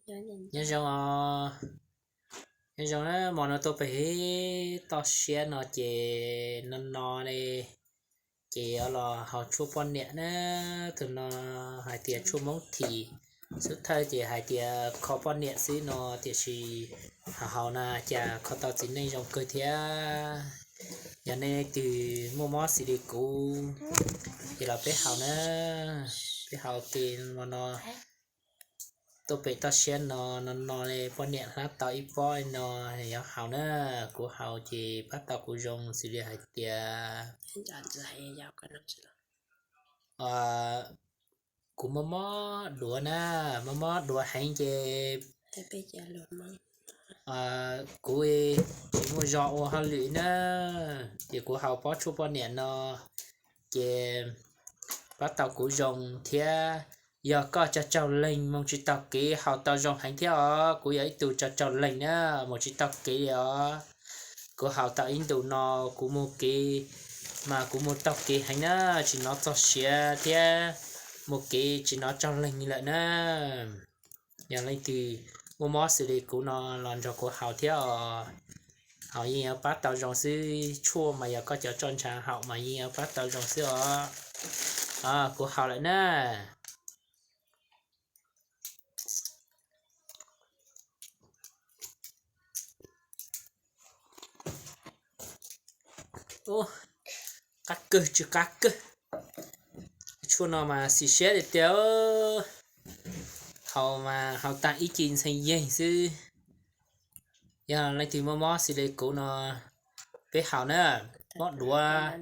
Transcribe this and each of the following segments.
Nyob zoo os. Nyob zoo na, hmo no tuaj pem toj siab no ces no no li, ces yuav los haus tshuaj poj niam na. Tus no hais tias tshuaj Hmoob Thim, xub thawj ces hais tias kho poj niam xwb no, tiam sis haus haus na cas kho tau txiv neej zoo kawg thiab. Yog nej leej twg muaj mob xws li kuv ces los peb haus na, peb haus tes hmo no. Tuaj pem toj siab no no no li, poj niam hlab tau ib pob li no, yuav haus na. Kuv haus ces pab tau kuv zoo xws li hais tias kuv mob mob duav na, mob mob duav heev ces kuv tsis muaj zog ua hauj lwm na, ces kuv haus pob tshuaj poj niam no ces pab tau kuv zoo thiab. Yog koj tsaug tsaug leeg mus tsis taug kev haus tau zoo heev thiab os. Kuv yog ib tug tsaug tsaug leeg na, mus tsis taug kev li os. Kuv haus tau ib ntus no, kuv mus kev mas kuv mus taug kev heev na, tsis hnov txog siav thiab mus kev tsis hnov tsaug leeg lawm na. Yog leej twg muaj mob xws li kuv no los nrog kuv haus thiab os. Haus yeej yuav pab tau zoo xwb, tshuaj mas yog koj cov tsoj ntsha haus mas yeej yuav pab tau zoo xwb os. Kuv haus lawm na. Qab kawg tsis qab kawg. Tshuaj no mas xis siab tiag tiag, haus mas haus tag ib ce ntxhee yeeg xwb. Yog leej twg muaj mob xws li kuv no, peb haus na, mob duav,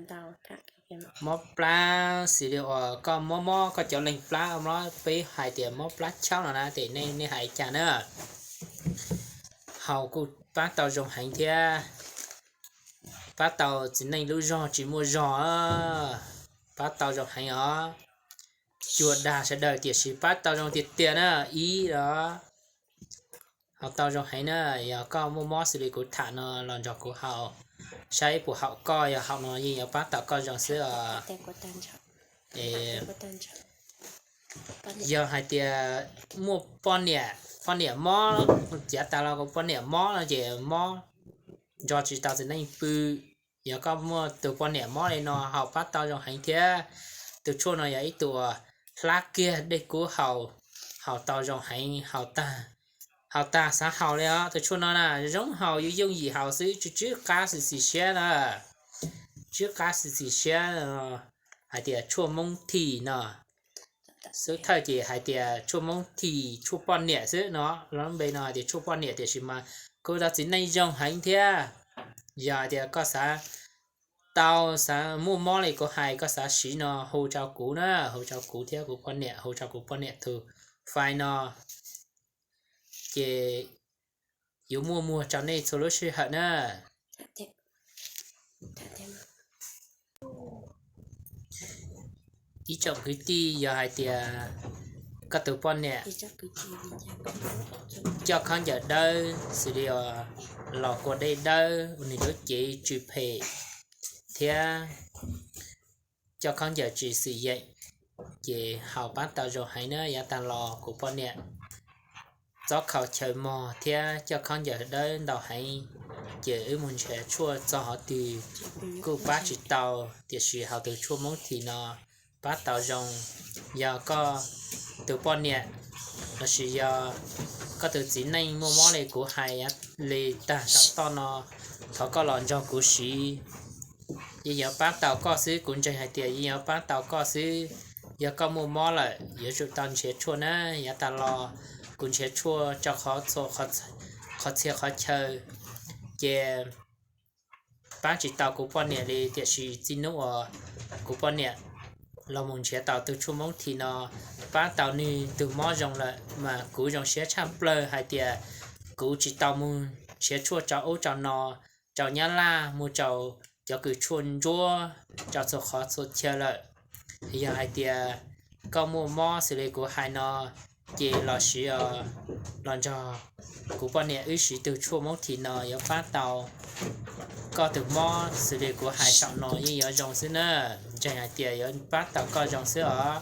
mob plab xws li uas koj mob mob koj cov leeg plab, peb hais tias mob plab chab no na, ces nej hais cas na. Haus kuj pab tau zoo heev thiab, pab tau txiv neej lub zog tsis muaj zog, pab tau zoo heev os. Cuag dag sawv daws tiam sis pab tau zoo tiag tiag na, ib los haus tau zoo heev na. Yog koj muaj mob xws li kuv tham no los nrog kuv haus, saib puas haum koj, yog haum no yeej yuav pab tau koj zoo xwb os. Yog hais tias muaj poj niam, poj niam mob, cav tas los kuv poj niam mob no ces mob, nrog tsis tau txiv neej pw. Yog koj muaj tus poj niam mob li no haus pab tau zoo heev thiab. Tus tshuaj no yog ib tug hlab kiag dej kub haus, haus tau zoo heev, haus tag xav haus li os. Tus tshuaj no na zoo haus, yooj yooj yim haus xwb, tsw tsw qab xis xis siab na, tsw qab xis xis siab. Hais tias tshuaj Hmoob Thim no, xub thawj ces hais tias tshuaj Hmoob Thim tshuaj poj niam xwb no, lub npe no hais tias tshuaj poj niam tiam sis mas kuj tau txiv neej zoo heev thiab. Yog hais tias koj xav tau, xav muaj mob li kuv hais, koj xav siv no hu rau kuv na, hu rau kuv thiab kuv poj niam, hu rau kuv poj niam tus fai no, ces yuav muaj muag rau nej txhua lub sij hawm na. Ib tsoom kwv tij, yog hais tias koj tus poj niam coj khaub ncaws dawb xws li los kua dej dawb, nws lub cev tsw phem thiab coj khaub ncaws tsis xwm yeem, ces haus pab tau zoo heev na. Yav tag los kuv poj niam txob khaus chaw mog thiab coj khaub ncaws dawb ntau heev, ces wb mus nrhiav tshuaj txog qhov twg kuj pab tsis tau, tiam sis haus tus tshuaj Hmoob Thim no pab tau zoo. Yog koj tus poj niam lossis yog koj tus txiv neej muaj mob li kuv hais li tag saum toj no, thov koj los nrog kuv siv, yeej yuav pab tau koj xwb. Kuv ntseeg hais tias yeej yuav pab tau koj xwb. Yog koj muaj mob lawm yuav tsum tau nrhiav tshuaj na. Yav tas los kuv nrhiav tshuaj rau qhov txhia qhov chaw, ces pab tsis tau kuv poj niam li, tiam sis txij hnub uas kuv poj niam los mus nrhiav tau tus tshuaj Hmoob Thim no pab tau nws tus mob zoo lawm mas kuv zoo siab tshaj plaws hais tias kuv tsis tau mus nrhiav tshuaj rau ub rau no, rau Nyab Laj, mus rau cov kws tshuaj ntsuab rau txhua qhov txhua chaw lawm. Yog hais tias koj muaj mob xws li kuv hais no, ces los siv, los nrog kuv poj niam wb siv tus tshuaj Hmoob Thim no yuav pab tau koj tus mob xws li kuv hais saum no yeej yuav zoo xwb na. Ntseeg hais tias yuav pab tau koj zoo xwb os.